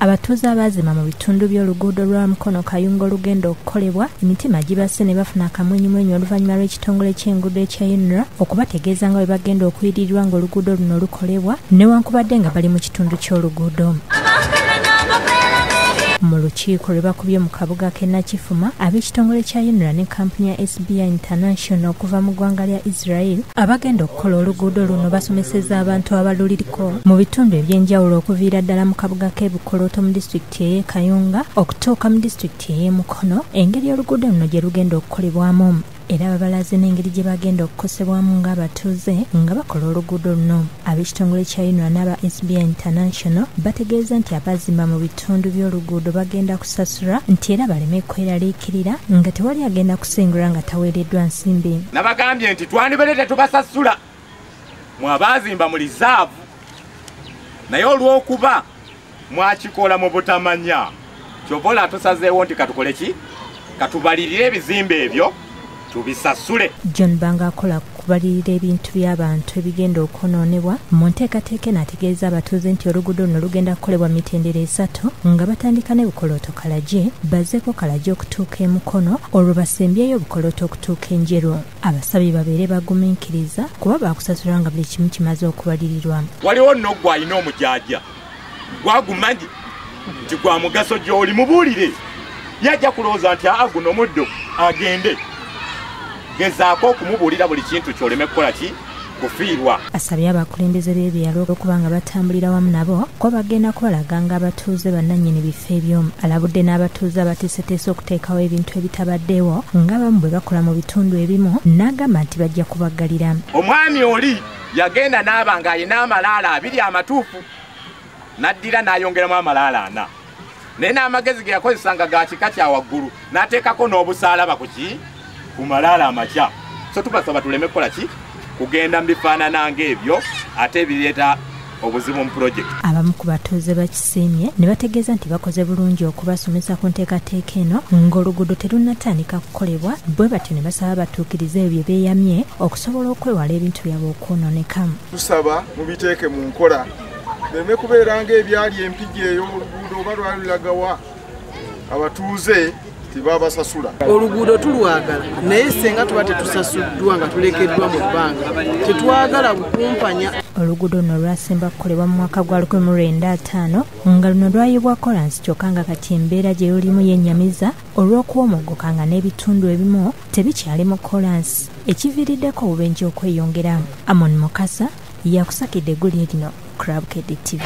Abatuuze abaazima mu bitundu by'oluguudo lwa Mukono Kayunga olugenda okukolebwa emitima gibase ne bafuna akamwenyumwenyu oluvannyuma lw'ekitongole ky'enguudo ekya UNRA okubategeeza nga bwe bagenda okuyirirwa ng'oluguudo luno lukolebwa newankubadde nga bali mu kitundu ky'oluguudo. Mu lukiiko lwe bakubye mu kabuga k'e Nakifuma, ab'ekitongole kya UNRA ne kampuni ya SBI International okuva mu ggwanga lya Israel abagenda okukola oluguudo luno basomeseza abantu abaluliko mu bitundu eby'enjawulo okuviira ddala mu kabuga k'e Bukolooto mu disitulikiti ey'e Kayunga okutuuka mu disitulikiti ey'e Mukono engeri oluguudo luno gye lugenda okukolebwamu. Era babalaze n'engeri gye bagenda okukosebwamu ng'abatuuze nga bakola oluguudo luno. Ab'ekitongole kya UNRA n'aba SBI International bategeeza nti abazimba mu bitundu by'oluguudo bagenda kusasulwa nti era baleme kweraliikirira nga tewali agenda kusengula nga taweereddwa nsimbi. Nabagambye nti twandibadde tetubasasula mwe abazimba mu lizaavu, naye olw'okuba mwakikola mu butamanya kyova olaba tusazeewo nti katukole ki, katubalirire ebizimbe ebyo tubisasule. John Banga akola kubalirira ebintu by'abantu ebigenda okwonoonebwa mu nteekateeka eno ategeeza abatuuze nti oluguudo luno lugenda kukolebwa mitendera esatu nga batandika ne Bukolooto Kalagi, bazzeeko Kalagi okutuuka e Mukono, olwo basembyeyo Bukolooto okutuuka e Njeru. Abasabye babeere bagumiikiriza kuba baakusasula nga buli kimu kimaze okubalirirwa. Waliwo nno gwe alina omujaaja gwagumanyi nti gwa mugaso gy'oli, mubuulire yajja kulowooza nti aa guno muddo agende. Gezaako okumubuulira buli kintu ky'oleme kukola ki kufiirwa. Asabye abakulembeze b'ebyalo okuba nga batambulira wamu nabo kuba bagenda kubalaga ng'abatuuze bannannyini bifo ebyo. Alabudde n'abatuuze abateeseteese okuteekawo ebintu ebitabaddewo ng'abamu bwe bakola mu bitundu ebimu n'agamba nti bajja kubaggalira. Omwami oli yagenda n'aba ng'alina amalaala abiri amatuufu n'addira n'ayongeramu amalaala ana, naye n'amagezi ge yakozesanga ga kika kya waggulu n'ateekako n'obusaalaba ku ki ku malaala amakya. So tubasaba tuleme kukola ki kugenda mu bifaanana ng'ebyo ate ebireeta obuzibu mu pulojekiti. Abamu ku batuuze bakisiimye ne bategeeza nti bakoze bulungi okubasomesa ku nteekateeka eno ng'oluguudo terunnatandika kukolebwa, bwe batyo ne basaba batuukirize ebyo bye beeyamye okusobola okwewala ebintu byabwe okwonooneka. Tusaba mubiteeke mu nkola bireme kubeera ng'ebyali empigi eyo oluguudo oba lwalulagawa abatuuze tebabasasula. Oluguudo tulwagala naye senga tuba tetusasuddwa nga tulekeddwa mu bbanga, tetwagala bukumpanya. Oluguudo luno lwasemba kukolebwa mu mwaka gwa 1950 nga luno lwayibwa kolansi, kyokka nga kati embeera gye lulimu yennyamiza olw'okuwomogoka nga n'ebitundu ebimu tebikyali mu kolansi ekiviiriddeko obubenje okweyongera. Amon Mukasa yakusakidde eggulire lino, Club KD TV.